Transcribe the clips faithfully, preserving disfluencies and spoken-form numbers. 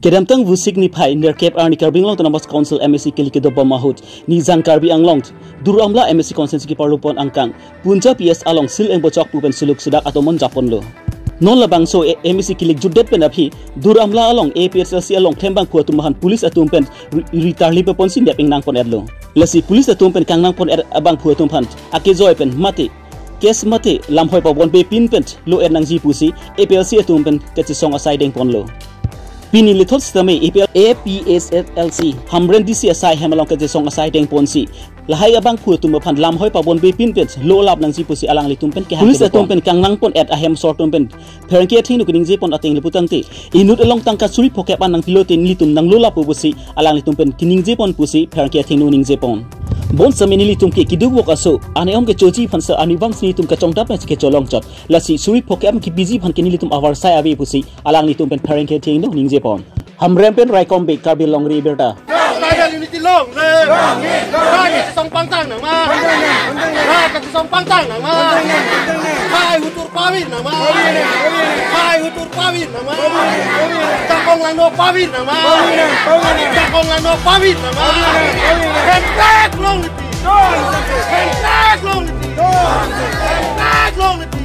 Kedamtang Vosik niphai nerkep arni Karbi Anglong Autonomous Council M A C kilik kedobom ahut Nijang Karbi Anglong Dur Amla M A C constituency keparlupon angkang Punja P S along sil engbochok pu pen suluk sedak atomon japonlo. Non labangso e- M A C kilik jutdet pen aphi Dur Amla along A P H L C along klembangphu atum aphan police atum pen ri- ritarli peponsi nep ingnang pon-etlo. Lasi police atum pen kangnang pon-et abangphu atum aphan akejoi pen mate case mate lamhoi pabonbe pin pen lo-et nangji pusi A P H L C atum pen kachesong asai dengponlo. Pini lethot sitame A P L, A P H L C Hamren D C asai hem along kachesong asai dengponsi lahai abangphu atum aphan lamhoi pabonbe pin pen lo lap nangji pusi alanglitum pen kehang police atum pen kangnang pon-et ahem asor atum pen pherangke athengno keningjepon ateng le putangte inut along tangka suri phokep an nangpilote nelitum nanglo lapu pusi alanglitum pen keningjepon pusi pherangke athengno ningjepon. Bonsitame nelitum ke keduk wok aso ane om kechoji aphan sa anibang si nelitum kachongdap nasi kecholong chot. Lasi suri phokep an kepiji aphan ke nelitum avarsai ave pusi alanglitum pen pherangke athengno ningjepon. Hamren pen Raikom Bey, Karbi Longri Abirta. Tribal unity long live. Rat kachesong pangtang nangma. Rat kachesong pangtang nangma. Hai hutur pavir nangma. Hai hutur pavir nangma. Jakong langno pavir nangma. Jakong langno pavir nangma. Hemprek longle pi. Hemprek longle pi. Hemprek longle pi.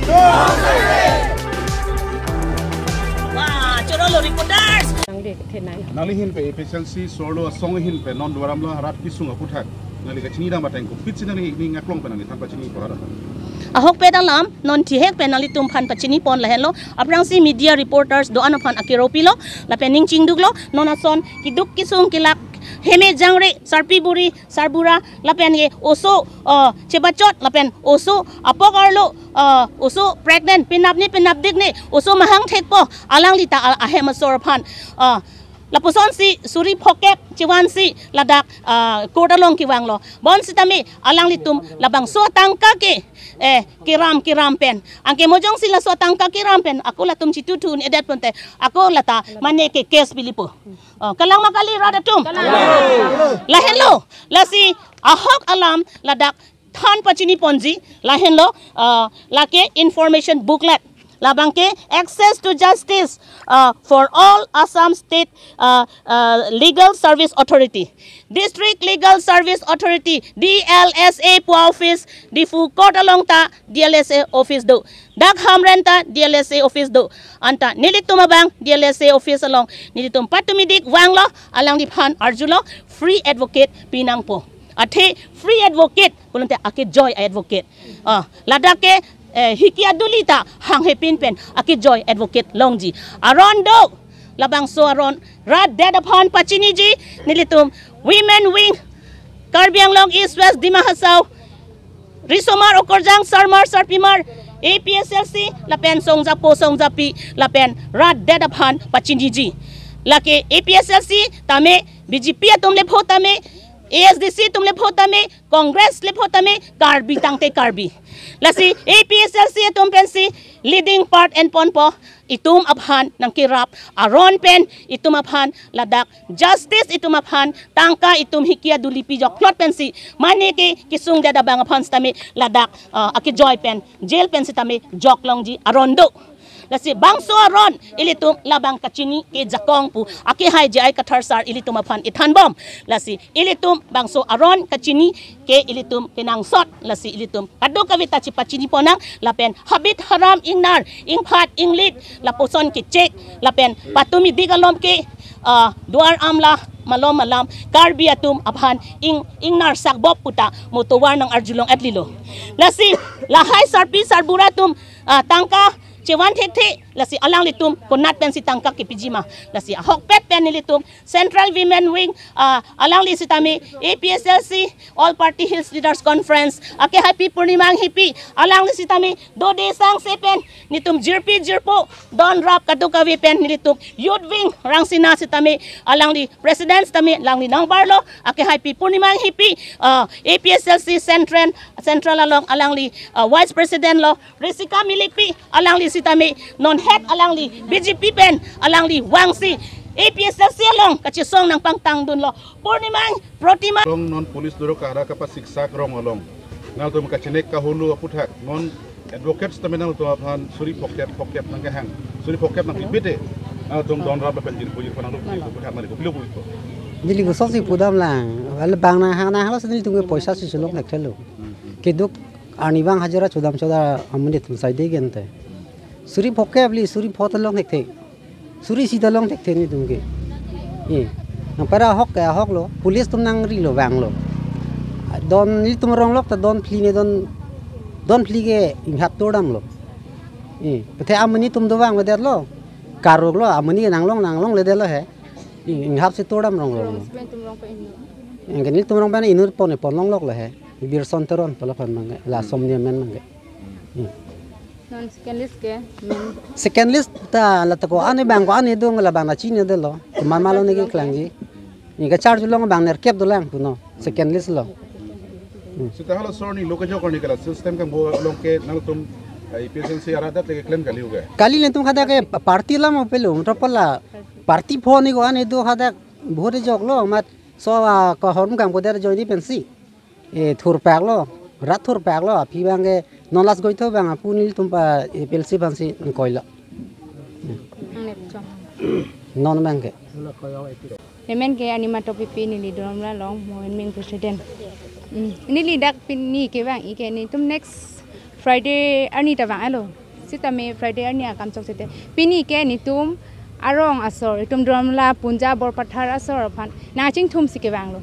Wah, choro lo reporters. Nangli kethenei. Nangli ahin pen A P H L C sorlo asong ahin pen non Dur Amla arat kesung aputhak nangli kachinidam ateng kopisi nangli ning aklong pen nangli than pachini pora. Ahokpet alam non thihek pen nanglitum aphan pachinipon lahenlo. Aphrangsi media reporters do-an aphan akero pilo lapen ning chingduklo. Non ason keduk kesung kelak heme jangre sarpi buri sarbura lapen ke oso, uh, chebachot lapen oso apok arlo, uh, oso pregnant penap ni penapdik ni oso mahang thekpo alangli ta a- ahem asor aphan, uh, lapusonsi suri phokep chevansi ladak, uh, court along kevanglo. Bonsitame alanglitum labangso atangka ke, eh, keram keram pen angke mojongsi laso atangka keram pen ako latum chitutu un-edet ponte ako lata mane ke case pilipo. Oh, kalang ma kali rat atum? Lahenlo, lasi ahok alam ladak than pachiniponji lahenlo, uh, lake information booklet. Labang ke Access to Justice, uh, for All Assam State, uh, uh, Legal Service Authority, District Legal Service Authority, D L S A pu office, Diphu court along ta D L S A office do. Dak Hamren ta D L S A office do. Anta nelitum abang D L S A office along nelitum patumidik vanglo, alangliphan arjulo free advocate pinangpo. Athe free advocate pulote akejoi advocate. Ah, ladak ke, eh, hiki aduli ta hanghe pin pen akejoi advocate longji. Aron do, labangso aron rat det aphan pachiniji nelitum Women Wing, Karbi Anglong East West Dima Hasao, Risomar Okorjang, Sarmar Sarpimar, A P H L C lapen songjapo songjapi lapen rat det aphan pachiniji. Lake A P H L C tame, B J P atum le pho tame, A S D C atum le pho tame, Congress le pho tame, Karbi tangte Karbi. Lasi A P H L C atum pensi leading part enponpo, itum aphan nangkerap aron pen itum aphan ladak justice itum aphan tangka itum hiki aduli pijok plot pensi mane ke kesung det abang aphan sitame ladak, ah, akejoi pen jail pen sitame jok longji aron do. Lasi bangso aron ilitum labang kachini ke jakong pu akehai J I Kathar sir ilitum aphan ithanbom. Lasi ilitum bangso aron kachini ke ilitum kenangsot, lasi ilitum kadokave ta chipachiniponang lapen habit haram ingnar ingphat inglit lapuson kechek lapen patumidik alom ke, ah, Dur Amla malom malam Karbi atum aphan ing ingnar sakbop puta mo tovar nang arjulong-etlilo. Lasi lahai sarpi sarbura atum, ah, tangka chevan thekthe, lasi alanglitum konat pensi tangka kepiji ma. Lasi ahokpet pen nelitum Central Women Wing, ah, alangli sitame A P H L C All Party Hills Leaders Conference akehaipi Purnima Enghipi, alangli sitame dode sangse pen nelitum jirpi jirpo don rap kadokave pen nelitum Youth Wing Rangsina sitame alangli president sitame alangli nangbarlo, akehaipi Purnima Enghipi, ah, A P H L C Central, Central along alangli, ah, vice president lo, Risika Milikpi alangli sitame non het alangli B J P pen alangli vangsi A P H L C along kachesong nangpangtangdunlo. Purnima Protima. Along non police doro kara kapasiksak rong along nangtum kachenek kahulu aputhak non advocate sitame nangtum aphan suri phokep phokep nangkehang, suri phokep nangkipite. Nangtum don rap lapen jirpo jirpo nangtum puthak nangli kopilo pupo. Neli kosonsi pudam lang. Wala bang nang hang nang halo si nelitum ke poisa si sulong thekthelo. Keduk arni bang hajira chodam choda amonit atum saide gente. Suri phokep li, suri pho ta long thekthe. Suri isi ta long thekthe nelitum ke. Eh. Nang para ahok ke ahok lo. Police atum nangri lo vanglo. Don nelitum ronglok ta don phli ne don don phli ke inghap tordamlo. Eh. Pathe amonit atum do vangvedetlo. Karuk lo, amonit nanglong nanglongledetlo he. Ing, inghap si tordam rong rong. Rong sepen tum rong pa inut. Anke nelitum rong pa inut pon pon longloklo he. Birson Teron pala pon mangke, la som ni amen mangke. Hmm. Non second list ke, men. Second list ta la ta ko-an abang ko-an adung la bang na chinidetlo. Teman malo ne keklangji. Neke charge long bang nerkep dolang puno. Second list lo. Hmm. Seta hala sor ni local jok ni kala system kangbo along ke nangtum, eh, A P H L C arat adet le keklem kali uga. Kali nelitum hadak ke party alam apelo, matra pala party pho ni ko-an ado hadak vote joklo, mat so, ah, kahormu kangbo der join di pensi. Eh, thurpaklo, rat thurpaklo, aphi abang ke non last goitho abang apu nelitum pa A P H L C aphansi koilo. Ang nep chong. Non abang ke. Nemen ke anima topipi neli Dolamra along mo en ming president. Hmm. Neli dak pini kevang-ik ke nelitum next Friday arni ta vang-etlo. Sitame Friday arni akam chokche te. Pini ke nelitum arong asor, itum Dolamra Punja Borpathar asor aphan nangchingthum si kevanglo.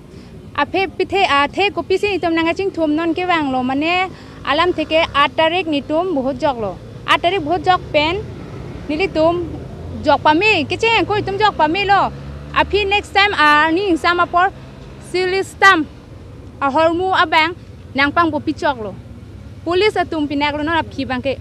Aphi pithe athe kopisi nelitum nangchingthum non kevanglo mane alamthe ke aat tarik nelitum vote joklo. Aat tarik vote jok pen nelitum jok pame, kecheng ko itum jok pamelo. Aphi next time arni ingsam apor seal stamp ahormu abang nangpangbo pichoklo. Police atum pinaklo non aphi abang ke.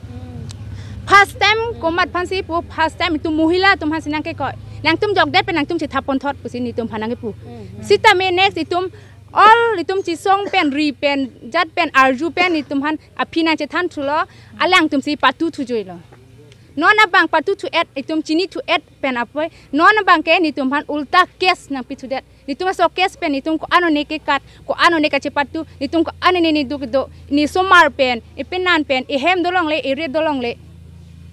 First time komat aphansi pu, first time itum mohila atum aphansi nangkekoi. Nangtum jokdet pen nangtum chethap ponthot pusi nelitum aphan nangkepu. Sitame next itum all itum chesong pen ri pen jat pen arju pen itum aphan aphi nangchethan thulo, alangtum si patu thujuilo. Non abang patu thu-et itum chinithu-et pen apoi non abang ke nelitum aphan ulta case nangpithudet. Nelitum aso case pen nelitum ko-an one kekat, ko-an one kachepatu, nelitum ko-an one neduk do, ne osomar pen, ipenan pen, ihem dolongle, irit dolongle.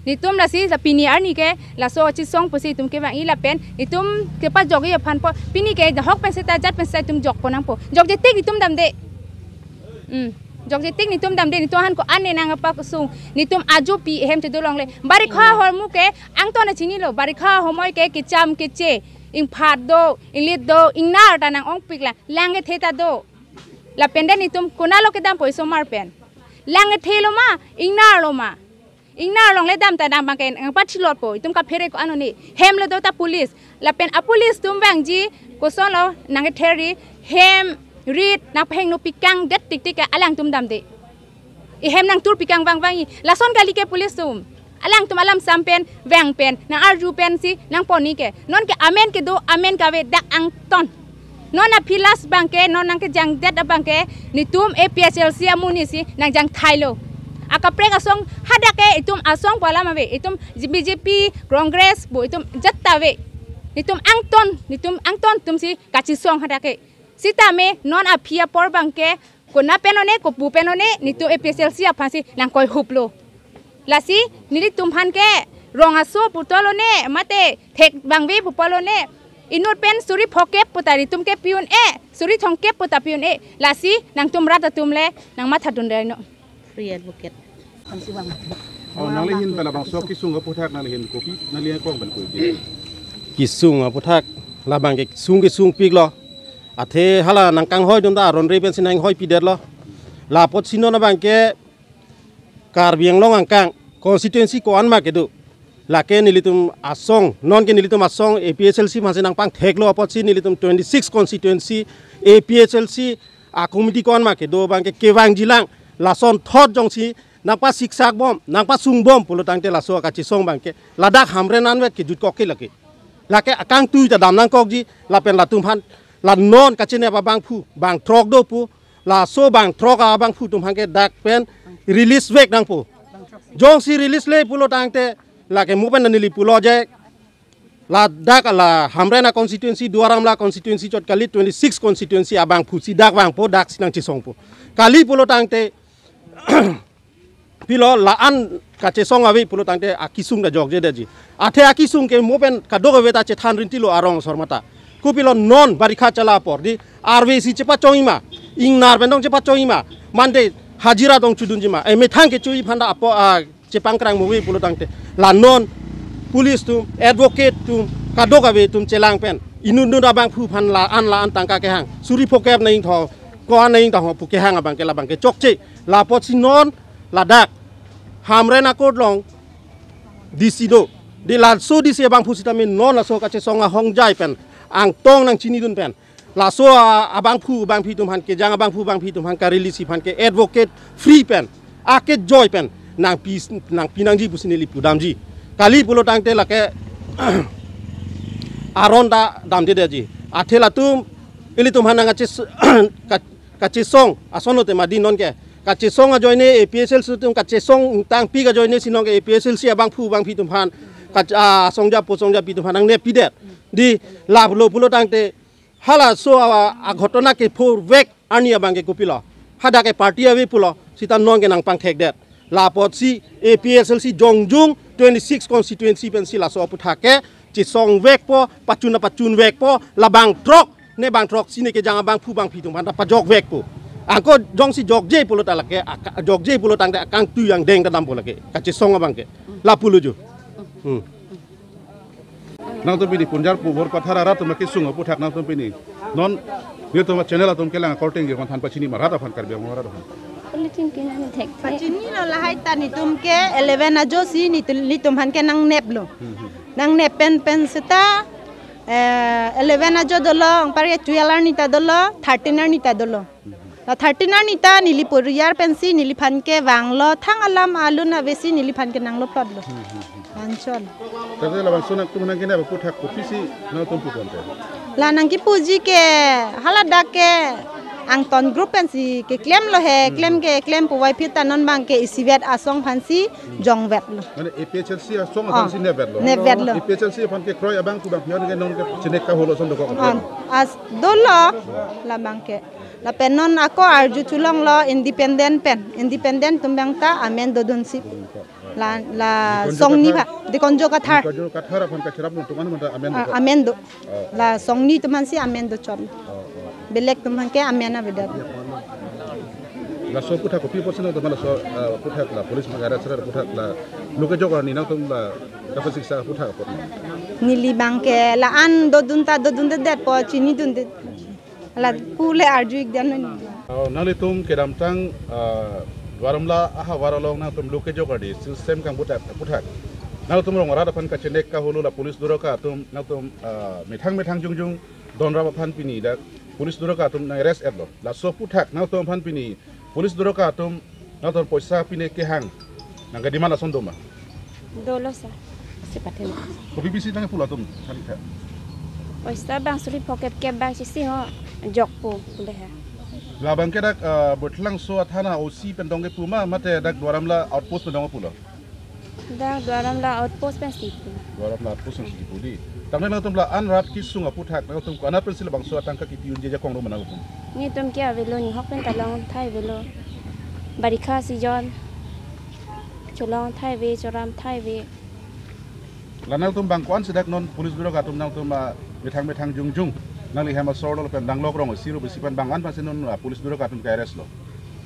Nelitum lasi la pini arni ke laso chesong pusi itum kevang-ik lapen nelitum kepajok-ik aphan po. Pini ke ahok pen seta jat pen seta itum jokpo nangpo. Jokjetik itum damde. Hmm. Jokjetik nelitum damde, nelitum aphan ko-an ne nangpasung. Nelitum ajopi ihem chedolongle. Barikha ahormu ke angton chinilo. Barikha ahormu ke kecham keche, ingphat do, inglit do, ingnar ta nang-ongpik lang, lang kethe ta do. Lapen den itum konatlo kedampo osomar pen? Lang kethe lo ma, ingnar lo ma? Ingnar longle dam ta dam abang ke nangpathilotpo, itum kaphere ko-an one. Hem lo do ta police. Lapen apolice atum vangji kosonlo nangkether ri, hem rit nangpahingno pikangdet tiktik ke alangtum damde. Ihem nangtur pikang vangvang-ik. Lason kali ke police atum. Alangtum alam sam pen, vang pen, nang-arju pensi nangpon-ik ke. Non ke amen kedo, amen kave dak angton. Non aphi last abang ke, non nangkejangdet abang ke, nelitum A P H L C amonit si nangjangthailo. Akaprek asong hadak ke itum asong pu alam ave, itum B J P, Congress, pu itum jat ta ave. Nelitum angton, nelitum angton atum si kachesong hadak ke. Sitame non aphi apor abang ke, konat pen one, kopu pen one, nelitum A P H L C aphansi nangkoihuplo. Lasi nelitum aphan ke rong aso putol one, mate thek vangve pupol one. Inut pen suri phokep puta nelitum ke pi un-e, suri thomkep puta pi un-e. Lasi nangtum rat atum le nangmatha dun dai no. Free advocate. Oh, nangli ahin pen labangso kesung aputhak nangli ahin kopi, nangli ahin kong pen kopi. Kesung aputhak labang ke sung kesungpiklo. Athe hala nangkanghoi dun ta aron re pensi nanghoipidetlo. La apotsi non abang ke Karbi Anglong angkang constituency ko-an ma kedo. Lake nelitum asong, non ke nelitum asong A P H L C aphansi nangpangtheklo apotsi nelitum twenty-six constituency A P H L C a-committee ko-an ma kedo abang ke kevangjilang, lasonthot jongsi nangpasiksak bom, nangpasung bom pulo tangte laso akachesong abang ke ladak Hamren anvet kejut kok ke lake. Lake akangtui ta dam nangkokji, lapen latum aphan la non kachinep abangphu bang throk do pu, laso bang throk abangphu atum aphan ke dak pen release vek nangpo. Jongsi release le pulo tangte lake mo pen neli pulo je, ladak la Hamren a-constituency, Duar Amla constituency chot kali, twenty-six constituency abangphu si dak vangpo, dak si nangchesongpo. Kali pulo tangte Pilo la-an kachesong ave pulo tangte akesung ta jokje detji. Athe akesung ke mo pen kadokave ta chethan rintilo arong asor mata. Kopilo non barikha chala apor di arve si chepachongji ma, ingnar pen tong chepachongji ma, mande hajira tong chodunji ma, emethang kechoji aphan ta apo, ah, chepangkrang mo ave pulo tangte, la non police atum, advocate atum, kadokave atum chelang pen inut inut abangphu aphan la-an la-an tangka kehang, suri phokep na ingthong, ko-an na ingthong pu kehang abang ke labang ke chokche. La apotsi non ladak Hamren a-court along D C do. Di laso D C abangphu sitame non laso kachesong ahongjai pen, angtong nangchinidun pen, laso a-, abangphu abangphi atum aphan, kejang abangphu abangphi atum aphan karili si aphan ke advocate free pen, akejoi pen nangpi, nangpi nangji pusi neli pudamji. Kali pulo tangte lake aron ta damde detji. Athe latum, ilitum aphan nangkaches-, ka-, kachesong ason lote madi non ke. Kachesong ajoine A P H L C atum kachesong tangpi ajoine si non ke A P H L C abangphu abangphi atum aphan, kach-, ah, songja po songjapi atum aphan nangneppidet. Di lapulo pulo tangte halaso a, aghotona kephovek arni abang ke kopilo, hadak ke party ave pulo sita non ke nangpangthekdet. La apotsi A P H L C jongjung twenty-six constituency pensi laso aputhak ke chesongvekpo, pachun pachunvekpo, labang throk ne bang throksi ne kejang abangphu abangphi atum aphan ta pajokvekpo. Angko jongsi jokje pulo ta lake aka-, jokje pulo tangte akangtui angdeng ta dampo lake kachesong abang ke. Lapulo jo. Hmm. Nangtum pini Punjarpur Borpathar arat atum akesung aputhak nangtum pini non nelitum channel atum kelang according je than pachini ma rat aphan, Karbi Anglong arat aphan. Politin ke nang thek thek. Pachinilo lahai ta netum ke eleven ajo si netu-, netum aphan ke nangneplo. Hmm, hmm. Nangnep pen pen seta, eh, eleven ajo dolo, anparke twelve arni ta dolo, thirteen arni ta dolo. La thirteen arni ta neli poriar pensi neliphan ke vanglo, thang alam alun avesi neliphan ke nanglo plot lo. Hmm, hmm, hmm. Anchon. Tadi labangso nangtum nangkenep aputhak kopisi nangtum puponte? La nangkepuji ke haladak ke angton group pensi keklemlo he, hmm, klem ke klem puvoiphit ta non abang ke isivet asong aphansi jongvetlo. Mane A P H L C asong, ah, aphansi nepvetlo? Nepvetlo. A P H L C aphan kekroi abangphu abangphi an ke non ke chinek kaholo ason dokok. Ah, as dolo labang ke. Lapen non ako arju cholonglo independent pen. Independent atum abang ta amen dodunsi. La, la Nikonjo Songni Kathar. Pha, Nikonjo Kathar. Nikonjo Kathar aphan kacherap nangtum an mata amen, ah, do. Amen do. Oh. La Songni atum aphansi amen dochot. Oh, oh. Belek atum aphan ke amen avedet. Laso aputhak kopi apotsi nangtum laso, eh, aputhak la police mangara sera aputhak la lo kejok arni nangtum la kapasiksa aputhak apot? Neli abang ke la-an dodun ta dodundedetpo, chinidunde. Lapu le arju ik dan nani. Oh, nanglitum kedamtang, ah, Duar Amla ahavar along nangtum lo kejok arni, silsem kangbutak aputhak nangtum rong arat aphan kachenek kaholo la police durok atum nangtum, ah, methang methang jongjung donrap aphan pini dak police durok atum nang-arrest etlo. Laso aputhak nangtum aphan pini police durok atum nangtum poisa pine kehang nangkedemand ason doma? Dolo sir. Sipathen. Kopi pisi nangpulo atum thanitha? Poisa abang suri phokep kep abang chesing ho jokpo pulo he. Labang ke dak, ah, Borthlangso athana O C pen dong kepu ma mate dak Duar Amla outpost pen dong pulo? Dak Duar Amla outpost pensi pu. Duar Amla outpost pensi pu di. Tangte nangtum la-an rat kesung aputhak nangtum ko-an pensi labangso atangka kipi unji ajakong do ma nangtum? Netum ke avelo, nihok pen ta longthai avelo. Barikha season. Cholongthai ave, choramthai ave. La nangtum bang ko-ansi dak non police durok atum nangtum, ah, methang methang jongjung nangli hem asor lo pen danglok rong isi ru besi pen bang an pensi non, ah, police durok atum ke-arrest lo?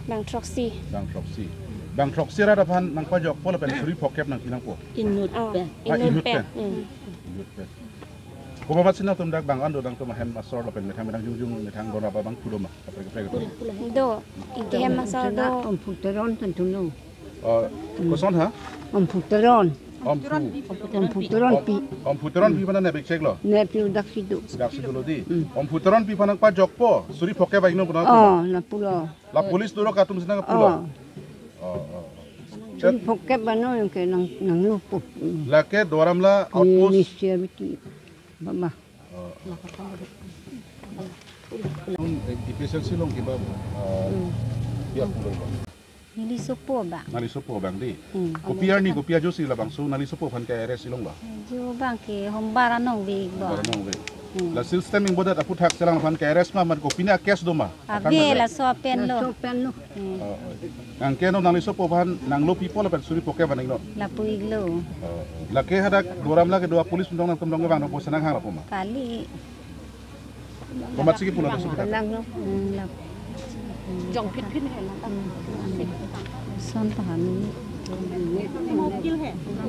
Bang throksi. Bang throksi. Bang throksi rat aphan nangpajokpo lapen suri phokep nangpi nangpo? Inut, ah, pen. Ah, inut, inut pen, pen. Hmm. Inut pen. Komat si nangtum dak bang an do nangtum hem asor lapen methang methang jongjung methang donrap abang pu do ma? Kaprek kaprek do. Do. Ike hem asor do. Omphu Teron tentuno. Oh, koson ha? Omphu Teron. Omphu. Omphu Teron pi. Om-, Omphu Teron pi aphan nangpechek lo? Ne pi dak si do. Dak si dolo di. Hmm. Omphu Teron pi aphan nangpajokpo, suri phokep abang inut pulo? Oh, lapulo. La police durok atum si nangpulo? Oh. Oh, oh. Suri phokep abang no yang ke nang, nanglo po. Hmm. Lake Duar Amla outpost. Ni siya biti. Mama. Oh. Hmm, eh, A P H L C along ke ba, eh, hmm, ya pulo ba? Neli sopo abang. Nangli sopo abang di. Hmm. Kopi arni, kopi ajo si labangso nangli sopo aphan ke-arrest ilong ba? Jo abang ke hombar anong ave ba. Hombar anong ave. Hmm. La seal stamp ingbodet aputhak chelang aphan ke-arrest ma, man kopine a-case do ma? Akan ave, ma laso pen lo. Laso pen lo. Hmm. Oh, oh. Nang ke no nangli sopo aphan nanglo pipo lapen suri phokep vaningnon? Lapu-iklo. Oh, oh. Lake hadak Duar Amla kedo a-police atum nangtum dong kevang no poisa nanghang lapu ma? Kali. Komatsi kepulo laso aputhak? Nang lo. Hmm, lap. Jong phit phit he na. Hmm. Son pahami.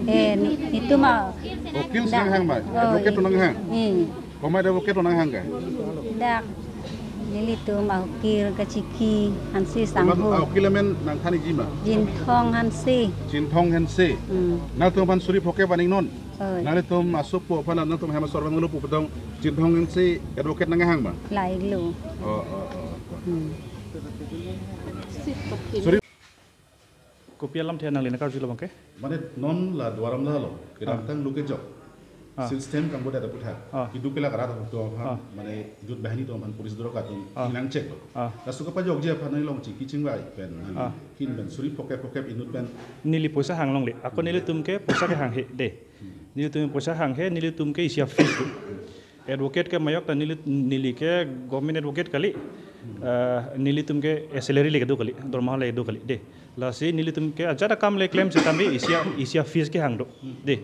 Eh, ni, nitum a. Okil si nanghang ma? Oh, advocate atum nanghang? Hmm. Komat advocate atum nanghang ke? Dak. Nelitum a-okil kachiki Hanse. Komat sangho. A-okil amen nangthan-ikji ma? Jinthong Hanse. Jinthong Hanse. Hmm. Nangtum aphan suri phokep vaningnon? Oi. Nanglitum asopo aphan nangtum hem asor vanglo pu putong Jinthong Hanse advocate nanghang ma? La-iklo. Oh, oh, oh, oh. Hmm. Suri. Kopi alamthe nangli nangkarjulo abangke? Mane non la Duar Amla along, kedamtang, ah, lo kejok. Ah. Seal stamp kangbodet aputhak. Ah. Iduk ke la karat atum aphan, ah, mane idut banghini atum aphan police dorok atum, ah, inang chek lo. Ah. Laso kepajokji aphan nangli along chingki chingvai pen, nangli, ah, kin pen suri phokep phokep inut pen. Neli poisa hang longle. Ako nelitum ke poisa kehang he, de. Hmm. Nelitum poisa hang he, nelitum ke isi a-fees do. Advocate ke mayok ta neli, neli ke government advocate kali. Hmm. Eh, nelitum ke salary le kedo kali, dormaha le kedo kali, de. Lasi nelitum ke ajat akam le klem setame isi a, isi a-fees kehang do, de.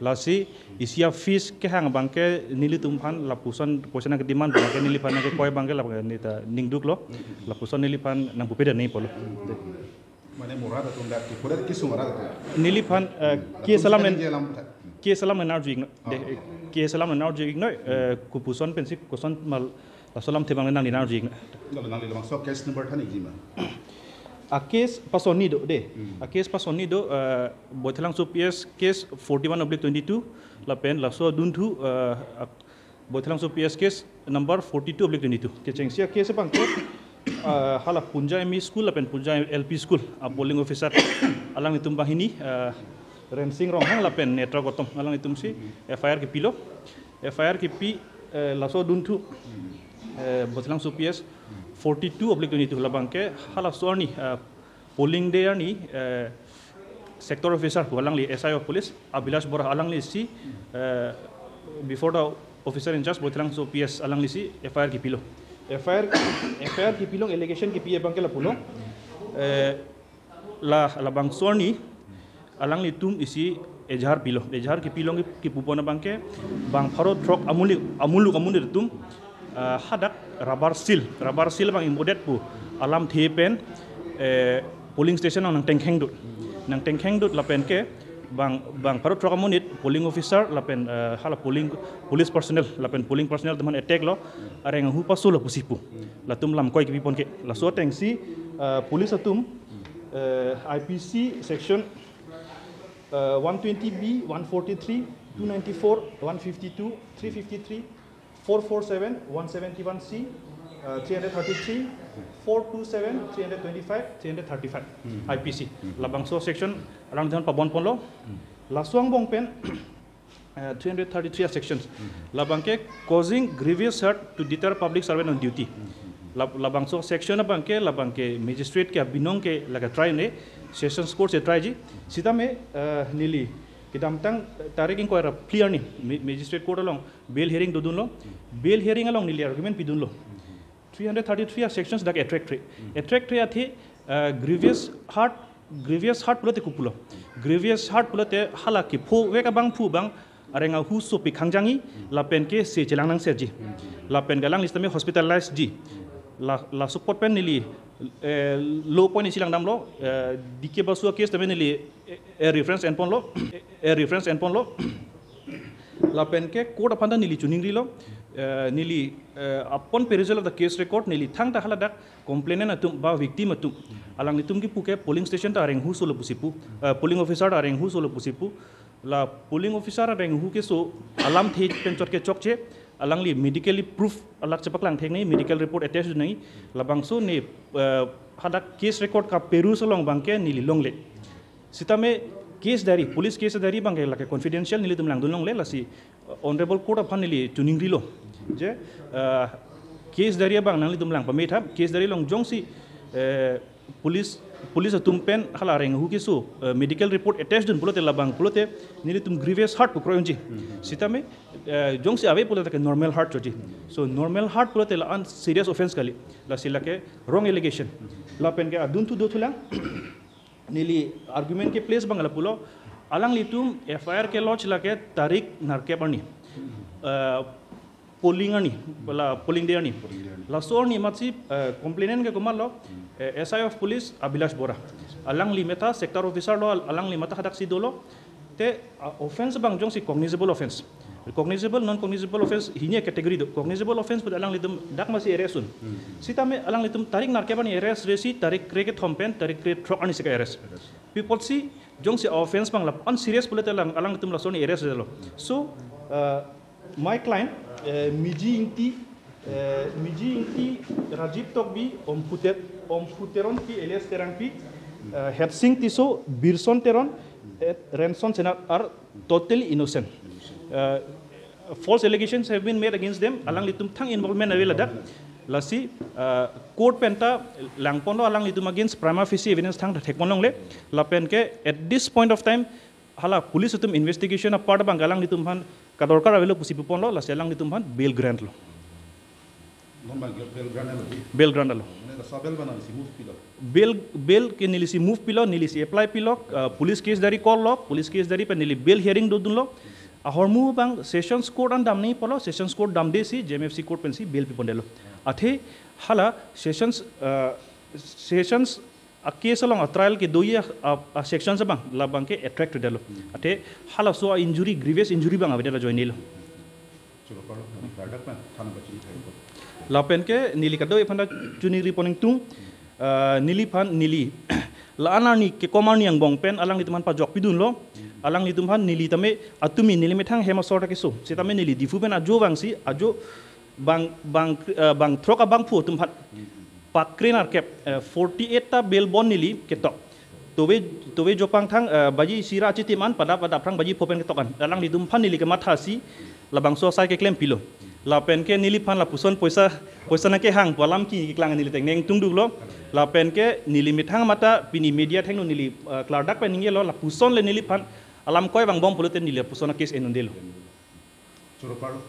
Lasi isi a-fees kehang abangke nelitum aphan lapuson poisa nangke-demand abangke neliphan nangkekoi abangke la neta ningduklo. Lapuson neliphan nangpupe dan nangpulo. De. Mane mo rat atum dak, ke purat kesung rat atum. Neliphan, eh, hmm, case alam, latum pen, je alam tha. Case alam nang-arju-iknon. De, oh, oh, case alam nang-arju-iknon, eh, hmm, kopuson pensi koson ma laso alamthe abang nangli nang-arju-iknon. Nang, nangli labangso case number than-ikji ma? A-case pasonni do, de. Hmm. A-case pasonni do, eh, Boithalangso P S case forty-one oblique twenty-two, lapen laso adunthu, eh, a- Boithalangso P S case number forty-two oblique twenty-two. Kechengsi a-case abangke, ah, hala Punja M E School lapen Punja L P School a-polling officer alanglitum banghini, ah, Rensing Ronghang lapen Netra Gautam alanglitumsi F I R kepilo. F I R kepi, eh, laso adunthu, eh, Boithalangso P S forty-two oblique twenty-two labangke halaso arni, ah, polling day arni, eh, sector officer pu alangli S I of police, Abhilash Bora alanglisi, eh, before the officer in charge Boithalangso P S alanglisi F I R kepilo. F I R, F I R kepilong allegation kepi abangke lapulo. Eh, la, labangso arni alanglitum isi ejahar pilo. Ejahar kepilong ke, kepupon abangke bang pharo throk amuli, amuluk amonit atum, ah, hadak rubber seal, rubber seal abang ingbodet pu alamthe pen, eh, polling station nang tengkheng dut. Nang tengkheng dut lapen ke bang, bang pharo throk amonit polling officer lapen, eh, hala polling, police personnel lapen polling personnel atum aphan attack lo, areng ahu pasolo pusi pu. Latum lamkoi kepipon ke. Laso atengsi, eh, police atum, eh, I P C section, eh, one twenty B, one forty-three, two ninety-four, one fifty-two, three fifty-three, four forty-seven, one seventy-one C, uh, three hundred thirty-three, four twenty-seven, three twenty-five, three thirty-five, hmm, I P C. Hmm. Labangso section alangtum aphan pabon ponlo. Hmm. Laso angbong pen, uh, three hundred thirty-three sections. Hmm. Labangke causing grievous hurt to deter public servant on duty. Hmm. Lab-, labangso section abangke, labangke magistrate ke abinong ke lake try ne, sessions court si try ji. Sitame, uh, neli kedamtang tarik ingkoi ra phli arni ma-, magistrate court along bail hearing dodunlo. Bail hearing along neli argument pidunlo. Three hundred thirty-three a-sections dak attract re. Attract re athe, uh, grievous hurt, grievous hurt pulote kopulo. Grievous hurt pulote hala kephovek abangphu abang areng ahu sopi khangjangji, lapen ke se chelang nangserji. Lapen ke alangli sitame hospitalized ji. La, laso apot pen neli, eh, law point isi langdamlo, eh, D K Basu a-case tame neli, eh, eh, reference enponlo, eh, eh, reference enponlo. Lapen ke court aphan ta neli chiningrilo, eh, neli, eh, upon perusal of the case record, neli thangta haladak complainant atum ba victim atum, alanglitum kepu ke polling station ta areng ahu solo pusi pu, eh, polling officer ta areng ahu solo pusi pu, la polling officer areng ahu keso alamthe pen chot ke chokche, alangli medically proof alak chepaklang thek nangji, medical report attach nangji, labangso ne, eh, hadak case record kaperus along abangke neli longle. Sitame case diary, police case diary abangke lake confidential, nelitum langdun longle, lasi, uh, Honorable Court aphan neli chiningrilo. Je, uh, case diary abang nanglitum lang pame tha, case diary along jongsi, uh, police Police atum pen hala renghu keso, eh, medical report attached dun pulote labang pulote nelitum grievous hurt pu kroi unji. Sitame, eh, jongsi ave pulote ke normal hurt choji. So normal hurt pulote la-an serious offense kali. Lasi lake wrong allegation. Lapen ke adunthu dothulang. Neli argument ke place abang lapulo. Alanglitum F I R ke lodge lake tarik nerkep arni. Eh, polling arni, la polling day arni. Polling day arni. Laso arni amatsi, eh, complainant ke komatlo, eh, S I of Police Abhilash Bora. Alangli matha sector officer lo, al-, alangli matha hadaksi dolo. Te, ah, offense abang jongsi cognizable offense. Cognizable, non cognizable offense hini category do. Cognizable offense pute alanglitum dak masi arrest un. Sitame alanglitum tarik nerkep arni arrest resi tarik kre kethom pen tarik krethrok arni si ke-arrest. Pi apotsi jongsi offense abang la-an serious pulote alang, alanglitum laso arni arrest dolo. So, uh, my client, uh, Miji Ingti, uh, Miji Ingti, Rajiv Tokbi, Omputer, Omputeron Pi, alias Terang Pi, uh, Hetsing Tisso, Birson Teron, uh, Renson Senar are totally innocent. Uh, false allegations have been made against them. Alanglitum thang involvement ave ladak. Lasi, uh, court penta langponlo alanglitum against prima facie evidence thang thekponlongle. Lapen ke at this point of time, hala police atum investigation apart abang alanglitum aphan kadorkar avelo pusi puponlo, lasi alanglitum aphan bail grant lo. Non abang bail grant lo. Bail grant lo. Mane lasa bail abang nangsi move pilo. Bail, bail ke nelisi move pilo, nelisi apply pilo, uh, police case diary call lo, police case diary pen neli bail hearing dodunlo. Ahormu abang Sessions Court an damnangji pulo, Sessions Court damdesi, J M F C Court pensi bail pipondetlo. Athe hala Sessions, uh, Sessions a case along a trial kedoji a, a, a sections abang, labang ke attract detlo. Athe halaso a injury, grievous injury abang avedet ajoine lo. Choro parlo, kami klardak pen, thana bachini thai ko. Lapen ke neli kadokave aphanta chuningri pon ingtung, ah, neliphan neli la-an arni kekom arni angbong pen alanglitum aphan pajok pidunlo, alanglitum aphan neli tame atumi neli methang hem asor ta keso. Sitame neli Diphu pen ajo vangsi, ajo bang, bang, ah, bangthrok abangphu atum aphan pakre nerkep, eh, forty-eight ta bail bond neli ketok. Tove, tove jopang thang, eh, baji isi ra achitim an, pada, pada aphrang baji pho pen ketok an. Alanglitum aphan neli kemathasi, labangso asai keklem pilo. Lapen ke neliphan lapuson poisa, poisa nangkehang pu alam keklang neli tengneng tungduklo. Lapen ke neli methang mata pini media athengno neli, eh, klardak pen ningjelo, lapuson le neliphan alam koi vangbom pulote neli lapuson a case en-un-edetlo. Choro parlo.